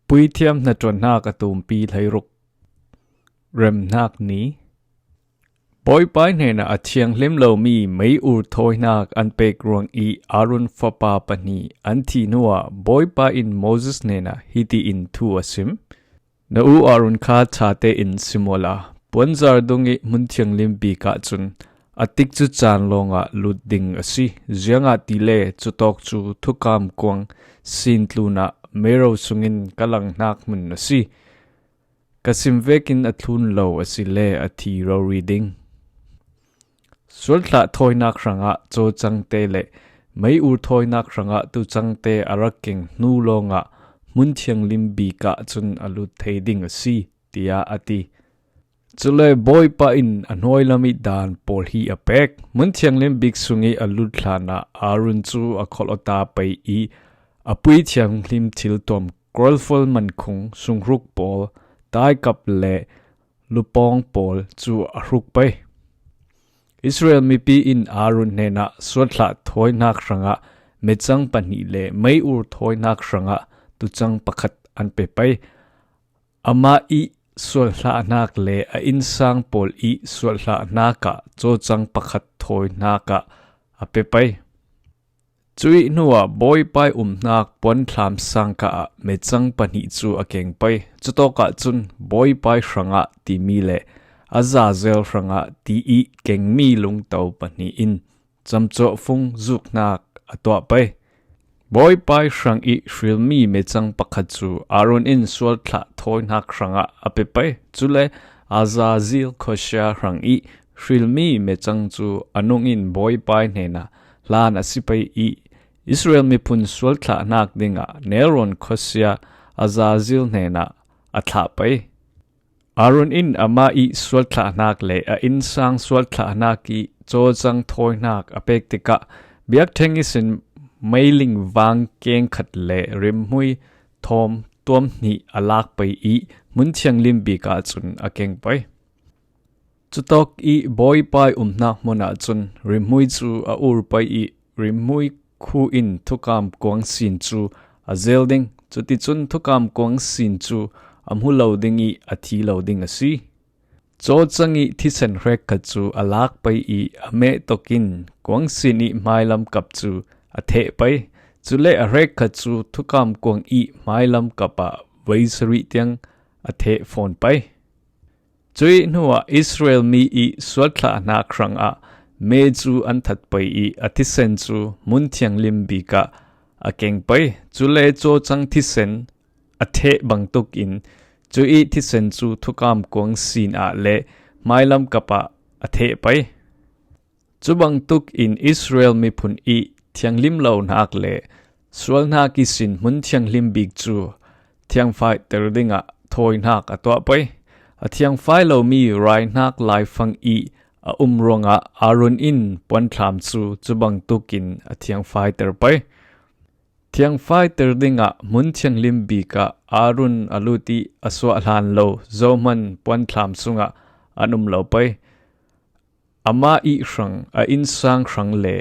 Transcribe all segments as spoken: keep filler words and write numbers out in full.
Puithiam hnaṭuanhnak a tumpi hleiruk. Remhnak ni. Bawipa hnenah a thianghlim lomi mei-ur thawinak an pek ruangih Aaron fapa pahnih an thih hnuah Bawipa in Moses hnenah hiti in thu a sim: Na u Aaron kha ṭha tein sim awla, puanzar dungih hmun thianghlim bik ah cun a tikcu caan lawngah lut ding a si. Ziangahtile cutawk cu thukam kuang sin tlunah meiro sungin ka langhnak hmun a si. Ka sim vekin a thlun lo asile a thi rori ding. Sualthlah thawinak hrangah cawcangte le mei-ur thawinak hrangah tucangte a rak keng hnu lawngah hmun thianghlim bik ah cun a lut thei ding a si, tiah a ti. Cule Bawipa in a hnuailam ih dan pawl hi a pek. Hmun thianghlim bik sungih a lut hlanah Aaron cu a kholh awta pei ih a puithianghlim thil tuam krolfol mankhung, sunghruk pawl, taikap le lupawng pawl cu a hruk pei. Israel mipi in Aaron hnenah sualthlah thawinak hrangah mecang pahnih le mei-ur thawinak hrangah tucang pakhat an pe pei. Amah ih sualthlahnak le a innsang pawl ih sualthlahnak ah cawcang pakhat thawinak ah a pe pei. Cuih hnuah Bawipa ih umhnak puanthlam sangka ah mecang pahnih cu a keng pei. Cutawkah cun Bawipa ih hrangah timi le Azazel hrangah ti ih kengmi lungto pahnih in camcawhfung zuknak a tuah pei. Bawipa ih hrang ih hrilmi mecang pakhat cu Aaron in sualthlah thawinak hrangah a pe pei. Cule Azazel khuasia hrang ih hrilmi mecang cu a nung in Bawipa ih hnenah hlan a si pei ih Israel miphun sualthlahnak dingah nelrawn khuasia Azazel hnenah a thlah pei. Aaron in amah ih sualthlahnak le a innsang sualthlahnak ih cawcang thawinak a pek tikah biakṭheng ihsin meiling vang keng khat le rimhmui thawm tuam hnih a lak pei ih hmun thianghlim bik ah cun a keng pei. Cutawk ih Bawipa ih umhnak hmun ah cun rimhmui cu a ur pei ih rimhmui khu in thukam kuang sin cu a zel ding. Cuticun thukam kuang sin cu a hmu lo ding ih a thi lo ding a si. Cawcang ih thisen hrekkhat cu a lak pei ih a meh tok in kuang sin ih hmailam kap cu a theh pei. Cule a hrekkhat cu thukam kuang ih hmailam kap ah voi sarih tiang a theh fawn pei. Cuih hnuah Israel mi ih sualthlahnak hrangah me cu an that pei ih a thisen cu hmun thianghlim bik ah a keng pei. Cule cawcang thisen a theh bangtuk in cuih thisen cu thukam kuang sin ah le hmailam kap ah a theh pei. Cubangtuk in Israel miphun ih thianghlim lonak le sualnak ihsin hmun thianghlim bik cu thiangfaiter dingah thawinak a tuah pei. A thiangfai lomi raihnak laifang ih a um ruangah Aaron in puanthlam cu cubangtuk in a thiangfaiter pei. Thiangfaiter dingah hmun thianghlim bik ah Aaron a lut ih a suah hlan lo zohman puanthlam sungah an um lo pei. Amah ih hrang, a innsang hrang le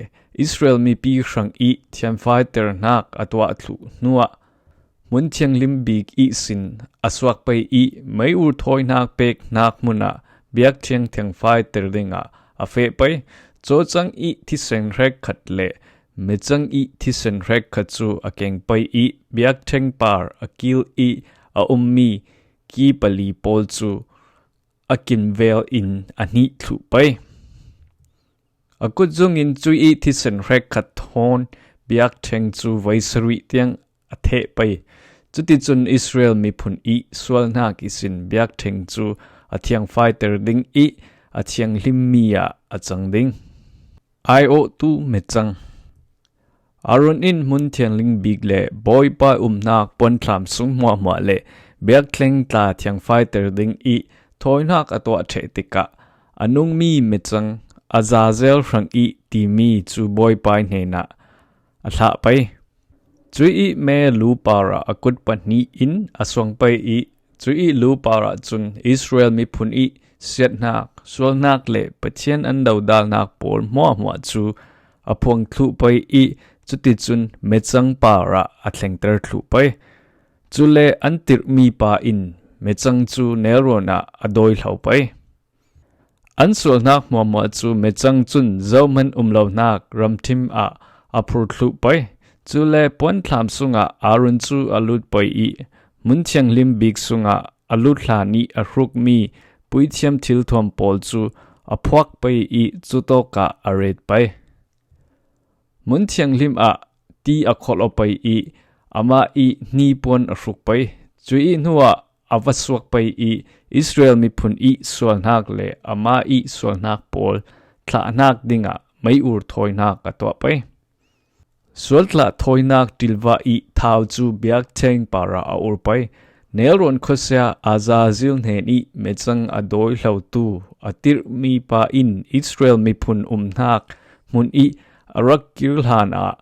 Israel mipi hrang ih thiangfaiternak a tuah thluh hnuah hmun thianghlim bik ihsin a suak pei ih mei-ur thawinak peknak hmun ah biakṭheng thiangfaiter dingah a feh pei. Cawcang ih thisen hrekkhat le mecang ih thisen hrekkhat cu a keng pei ih biakṭheng par a kil ih a ummi ki pali pawl cu a kinvel in a hnih thluh pei. A kut zungin cuih thisen hrekkhat thawn biakṭheng cu voi sarih tiang a theh pei. Cuticun Israel miphun ih sualnak ihsin biakṭheng cu a thiangfaiter ding ih a thianghlimmi ah a cang ding. Aiawhtu mecang. Aaron in hmun thianghlim bik le Bawipa umnak puanthlam sung hmuahhmuah le biakṭheng tla thiangfaiter ding ih thawinak a tuah ṭheh tikah a nungmi mecang Azazel hrang ih timi cu Bawipa hnenah a thlah pei. Cuih me lu par ah a kut pahnih in a suang pei ih cuih lu par ah cun Israel miphun ih siatnak, sualnak le Pathian an dodalnak pawl hmuahhmuah cu a phuang thluh pei ih cuticun mecang par ah a thlengter thluh pei. Cule an tirhmi pa in mecang cu nelrawn ah a dawihlo pei. An sualhnak hmuahhmuah cu mecang cun zohman um lonak ramthim ah a phurthluh pei. Cule puanthlam sungah Aaron cu a lut pei i hmun thianghlim bik sungah a lut hlan i a hrukmi puithiam thilthuam pawl cu a phuak pei i cutawkah a ret pei. Hmun thianghlim ah ti a kholh aw pei i amah i hnipuan a hruk pei. Cuih hnuah a va suak pei i Israel miphun i sualhnak le amah i sualhnak pawl thlahnak dingah mei-ur thawinak a tuah pei. Sualthlah thawinak ṭilvah i thau cu biakṭheng parah a ur pei. Nelrawn khuasia Azazil hnen i mecang a dawihlotu a tirhmi pa in Israel miphun umhnak hmun i a rak kir hlan ah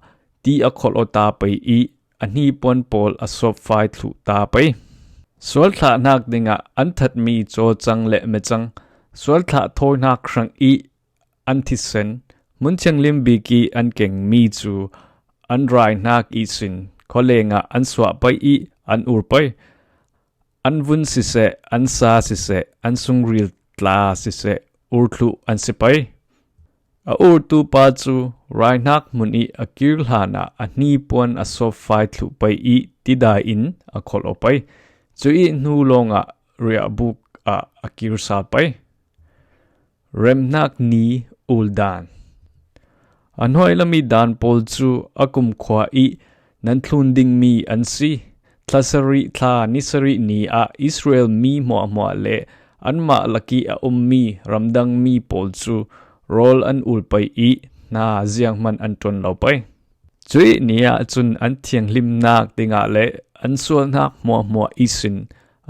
ti a kholh aw ta pei i a hnipuan pawl a sawpfai thluh ta pei. Sualthlahnak dingah an thatmi cawcang le mecang, sualthlah thawinak hrang i an thisen, hmun thianghlim bik i an kengmi cu an raihnak ihsin khualeng ah an suah pei i an ur pei. An vun siseh, an sa siseh, an sungril tla siseh, ur thluh an si pei. A urtu pa cu raihnak hmun i a kir hlan ah a hnipuan a sawpfai thluh pei i tidai in a kholh aw pei. Cuih hnu lawngah riahbuk ah a kir sal pei. Remhnak ni uldan. A hnuai lam i dan pawl cu a kumkhua i nan thlun dingmi an si. Thla sarih thla ni sarih ni ah Israel mi hmuahhmuah le anmah lak i a ummi ramdangmi pawl cu rawl an ul pei i hna zianghman an ṭuan lo pei. Cuih ni ah cun an thianghlimnak dingah le an sualhnak hmuahhmuah ihsin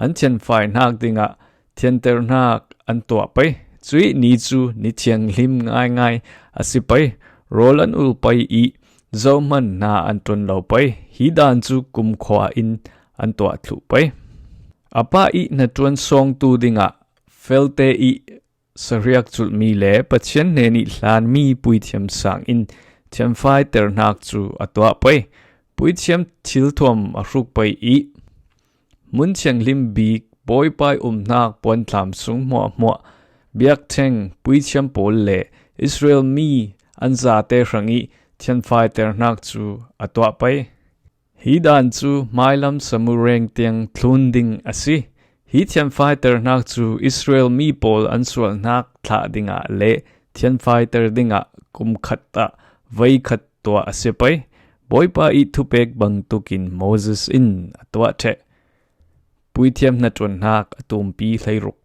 an thianfainak dingah thianterhnak an tuah pei. Cuih ni cu ni thianghlim ngaingai a si pei. Rawl an ul pei i zohman hna an ṭuan lo pei. Hi dan cu kumkhua in an tuah thluh pei. A pa i hnaṭuan sawngtu dingah felte i sahriak culhmi le Pathian hnen i hlanmi puithiam sang in thianfaiterhnak cu a tuah pei. Puithiam thilthuam a hruk pei i hmun thianghlim bik, Bawipa i umhnak puanthlam sung hmuahhmuah, biakṭheng, puithiam pawl le Israel mi an zate hrang i thianfaiterhnak cu a tuah pei. Hi dan cu hmailam samureng tiang thlun ding a si. Hi thianfaiterhnak cu Israel mi pawl an sualhnak thlah dingah le thianfaiter dingah kum khat ah veikhat tuah a si pei. Bawipa i thupek bangtuk in Moses in a tuah ṭheh. Puithiam hnaṭuannak a tumpi hleiruk.